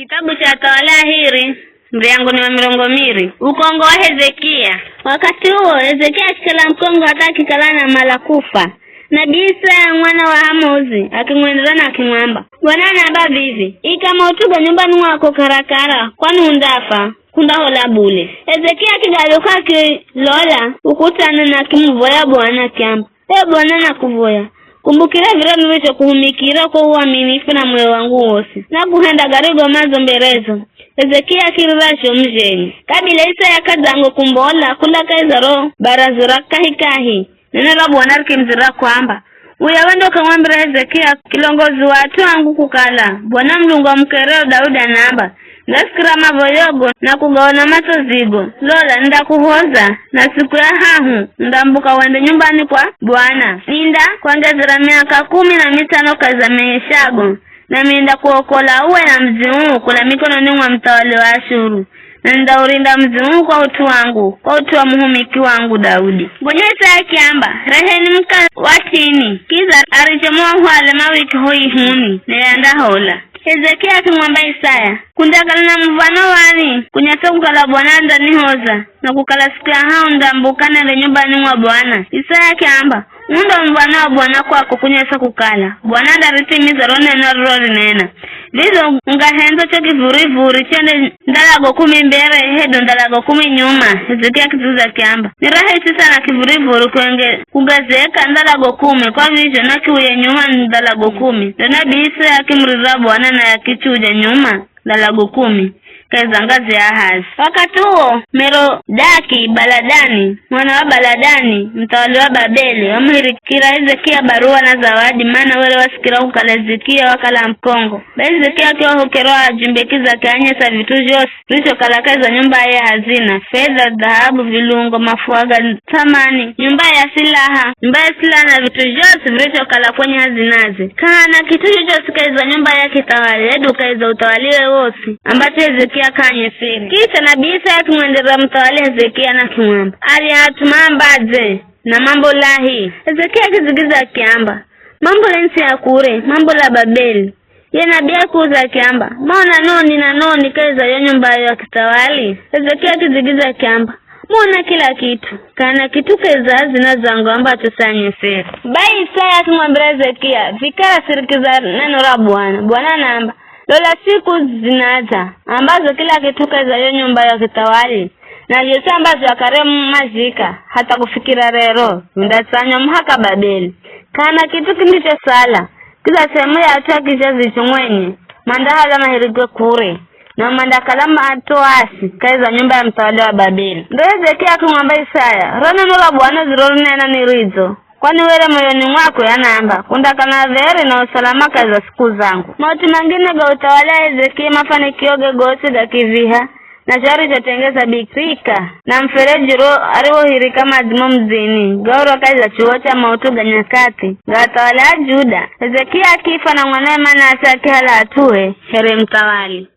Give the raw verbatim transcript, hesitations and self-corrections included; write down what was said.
Kitabu cha Athawali Ahiri, muryango ni wa mirongo miri. Ukongo wa Hezekia. Wakati uwo, Hezekia akikala mukongo hatha akikala anamala kufa. Nabii Isaya mwana wa Amozi akimwendera na akimwamba, "Bwana anaamba vivi, 'Ika maut'u ga nyumbani mwako karakara, kwani undafa, k'undahola bule.'" Hezekia akigaluka akilola ukutani na akimuvoya Bwana akiamba, "Ee Bwana nakuvoya, kumbukira virya nirichokuhumikira kwa uaminifu na moyo wangu wosi, na kuhenda garigo madzo mberezo." Hezekia akirira zhomu zhenye. Kabila Isaya kadzango kumbola kula kahi za ro baraza ra kahikahi, neno ra Bwana rikimudzira kwamba, "Uya wende ukamwambira Hezekia, kilongozi wa at'u angu kukala, Bwana Mulungu wa mukereo Daudi anaamba, 'Ndasikira mavoyogo na kugaona matsozigo. Lola, nindakuhoza, na siku ya hahu undambuka wende nyumbani kwa Bwana. Nindakwongezera miaka kumi na mitsano kahi za maishago, na nindakuokola uwe na mudzi uu kula mikononi mwa muthawali wa Ashuru, na nindaurinda mudzi uu kwa ut'u wangu, kwa ut'u wa muhumiki wangu Daudi.'" Gonya Isaya akiamba, "Reheni muka wat'ini, kidza ariche muahwale mawike ho ihuni, naye andahola." Hezekia akimwamba Isaya, "Kundakala na muv̱ano wani, kunyesa kukala Bwana andanihoza, na kukala siku ya hahu ndambuka nende nyumbani mwa Bwana?" Isaya akiamba, "Uu ndo muv̱ano wa Bwana kwako, kunyesa kukala Bwana andarithimiza ro neno arirorinena. Vizho ungahendzo cho kivurivuri chende ndalago kumi mbere, hedu ndalago kumi nyuma?" Hezekia akidzigiza akiamba, "Ni rahisi sana kivurivuri kuenge-, kugezeka ndalago kumi, kwa vizho nakiuye nyuma ndalago kumi." Ndo nabii Isaya akimuririra Bwana, naye akichuja nyuma ndalago kumi kahi za ngazi ya Ahazi. Wakati uwo, Merodaki Baladani, mwana wa Baladani, muthawali wa Babeli, wamuhirikira Hezekia baruwa na zawadi, mana were wasikira kukala Hezekia wakala mukongo. Bai Hezekia akiwahokera o ajumbe kidza akianyesa vit'u zhosi virichokala kahi za nyumba ya hazina, fedha, dhahabu, vilungo, mafuha ga thamani, nyumba ya silaha, nyumba ya silaha na vit'u zhosi virichokala kwenye hazinaze. K'ahana kit'u chochosi kahi za nyumba ya kithawali, hedu kahi za uthawaliwe wosi, ambacho Hezekia k'aanyesere. Kisha nabii Isaya akimwenderera muthawali Hezekia na akimwamba, "Arya at'u maambadze, na mambo lahi?" Hezekia akidzigiza akiamba, "Mambo la ntsi ya kure, mambo la Babeli." Ye nabii akiuza akiamba, "Maona noni na noni kahi za yo nyumba ya kithawali?" Hezekia akidzigiza akiamba, "Maona kila kit'u, k'ahana kit'u kahi za hazina zangu ambacho sianyesere." Bai Isaya akimwambira Hezekia, "Vikara sirikiza neno ra Bwana. Bwana anaamba, lola siku zinadza, ambazo kila kit'u kahi za yo nyumba ya kithawali, na zhosi ambazo akare mazhika, hatha kufikira rero, vindatsanywa muhaka Babeli. K'ahana kit'u kindichosala, kidza sehemu ya at'u a kizhazi icho mwenye, mandahala mahirigwe kure, na mandakala matoasi kahi za nyumba ya muthawali wa Babeli." Ndo Hezekia akimwamba Isaya, "Ro neno ra Bwana udzirorinena ni ridzo, kwani were moyoni mwako yanaamba, 'Kundakala dheri na usalama kahi za siku zangu.'" Maut'u mangine ga uthawali wa Hezekia, mafanikioge gosi ga kiv̱iha, na zho arichotengeza birika, na mufereji ro ariwohirika madzi mo mudzini, gaurwa kahi za chuwo cha maut'u ga nyakati ga athawali a Juda. Hezekia akifa na mwanawe Manase akihala hat'uhe here muthawali.